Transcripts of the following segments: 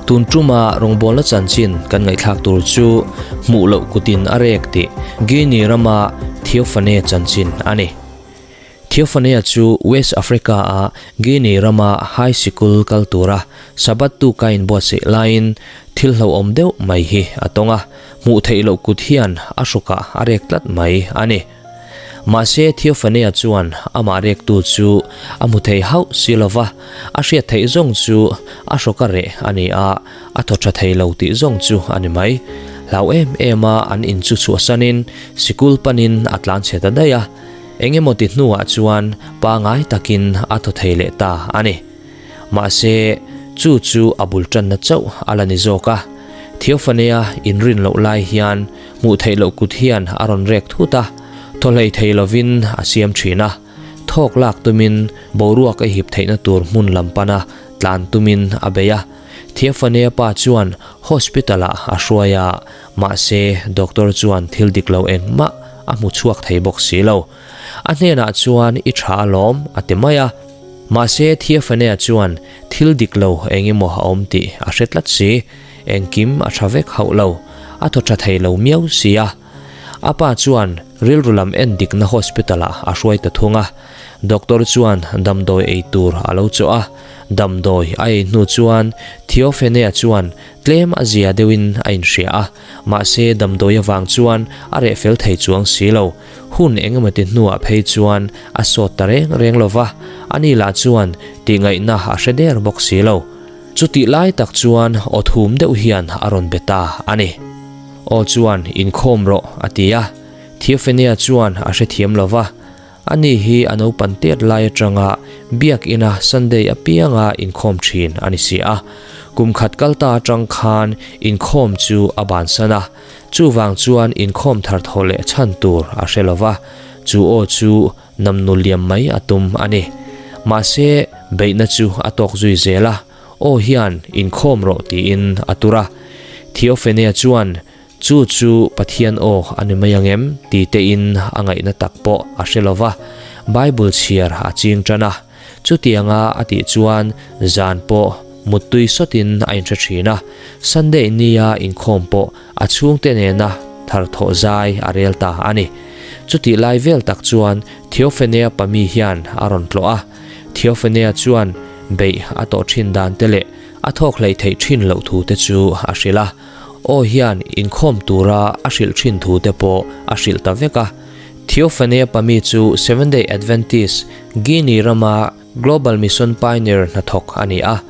Tun tuma rawngbawlna chanchin kan ngaihthlak tur chu hmuh loh kutin a rek tih Guinea rama Theophane chanchin a ni. Theophane-a chu West Africa-a Guinea rama high sikul kal tura Sabbath tuka inbuatsaih laiin thil hlauhawm deuh mai hi a tawng a, hmuh theih loh kut hian a hrukah a rek tlat mai a ni. Mahse Theophane-a chuan amah rektu chu a hmu thei hauh si lo va, a hriat theih zawng chu a hrawk a reh a ni a, a thaw tha thei lo tih zawng chu a ni mai. Hlau em em a an in chu chhuahsanin sikul panin a tlan chhe ta daih a, eng emaw ti hnuah chuan pangai takin a thaw thei leh ta a ni. Mahse, chu chu a bul tanna chauh a la ni zawk a. Theophane-a inrin loh lai hian hmuh theih loh kut hian a rawn rek thut a, thaw hlei thei lovin a siam thin a. Thawk lak tumin boruak a hip theihna tur hmun lam pana tlan tumin a bei a. Theophane-a pa chuan hospital-ah a hruai a, mahse doctor chuan thil dik lo engmah a hmu chhuak thei bawk si lo. A hnenah chuan i tha alawm a ti mai a. Mahse Theophane-a chuan thil dik lo eng emaw a awm tih a hre tlat si. Engkim a tha vek hauh lo, a thaw tha thei lo miau si a. A pa chuan rilru lam en dikna hospital-ah a hruai ta thung a. Doctor chuan damdawi ei tur a lo chawh a. Damdawi a ei hnu chuan Theophane-a chuan tlem a zia deuhin a inhria a. Mahse damdawi avang chuan a reh fel thei chuang si lo. Hun engemaw ti hnuah phei chuan a sawt ta reng reng lo va, ani lah chuan tihngaihna a hre der bawk si lo. Chutih lai tak chuan aw thum deuh hian a rawn be ta a ni. Aw chuan inkhawm rawh a ti a, Theophania chuan a hrethiam lo va, ani hi a naupan tet lai atanga biakina Sunday apianga inkhawm thin a ni si a. Kum khat kal ta atang khan inkhawm chu a bansan a. Chuvang chuan inkhawm thar thaw leh chhan tur a hre lo va, chu aw chu namnu liam mai a tum a ni. Mahse, beihna chu a tawk zui zel a, aw hian inkhawm rawh tiin a tur a. Theophane-a chuan, Chu chu Pathian aw a ni mai ang em? ti tein a ngaihna tak pawh a hre lo va, Bible chhiar a ching tan a. Chutianga a tih chuan zan pawh muttui sawtin a inhre thin a, Sunday nia inkhawm pawh a chhungte nena tharthawh zai a rel ta a ni. Chutih lai vel tak chuan Theophanea pami hian a rawn tlawh a, Theophanea chuan beih a tawh thin dan te leh a thawk hleih theih thin loh thu te chu a hrilh a, aw hian inkhawm tura a hrilh thin thu te pawh a hrilh ta vek a. Theophane Pami chu Seventh-day Adventist, Guinea rama Global Mission Pioneer hnathawk a ni a.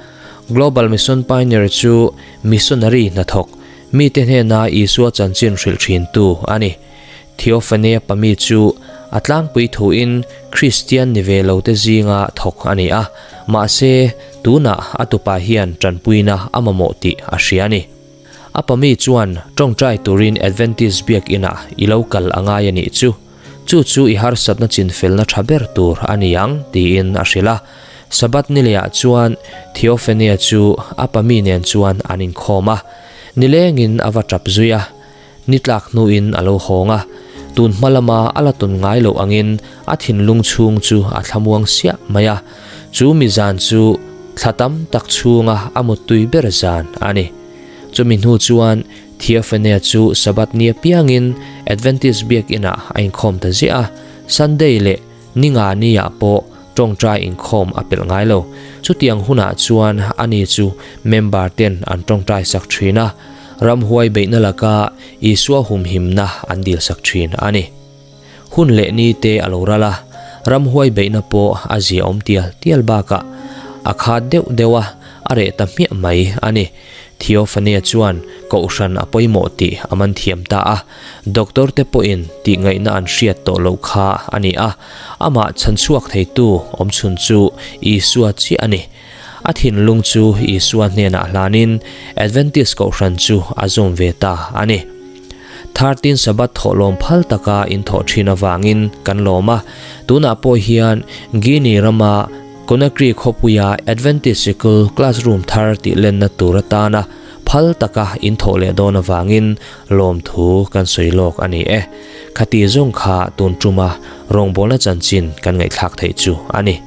Global Mission Pioneer chu missionary hnathawk, mite hnena Isua chanchin hrilh thintu a ni. Theophane Pami chu a tlangpui thuin Kristian ni ve lote zinga thawk a ni a, mahse tunah a tupa hian tanpuina a mamawh tih a hria a ni. A pami chuan tawngtai turin Adventist biakinah i lo kal a ngai a nih chu. Chu chu i harsatna chinfelna tha ber tur a ni ang, tiin a hrilh a. Sabbath nileiah chuan Theophania chu a pami nen chuan an inkhawm a. Nilengin a va tap zui a. Ni tlak hnuin a lo hawng a. Tun hma lama a la tun ngai loh angin a thinlung chhung chu a thlamuang siah mai a. Chu mi zan chu thla tam tak chhunga a muttui ber zan a ni. Chumi hnu chuan Theophane chu Sabbath ni apiangin Adventist biakinah a inkhawm ta ziah a, Sunday leh Ninga niah pawh tawngtai inkhawm a pelh ngai lo. Chutiang hunah chuan ani chu member ten an tawngtai sak thin a, ramhuai beihna laka Isua humhimna an dil sak thin a ni. Hun leh ni te a lo ral a, ramhuai beihna pawh a zia awm tial tial bakah a khat deuh deuh a, a reh ta hmiah mai a ni. Theophania chuan kohhran a pawimawh tih a man thiam ta a, doctor te pawhin tih ngaihna an hriat tawh loh kha a ni a, amah chhanchhuak theitu awmchhun chu Isua chiah a ni. A thinlung chu Isua hnenah hlanin Adventist kohhran chu a zawm ve ta a ni. 13 Sabbath thawhlawm phal taka inthawh thin avangin kan lawm a, tunah pawh hian Guinea rama Conakry khawpuia Adventist Sikul classroom thar tih lenna tur atana phal taka inthawh leh dawn avangin lawmthu kan sawi lawk a ni e. Khati zawng kha tun tuma rawngbawlna chanchin kan ngaihthlak theih chu a ni.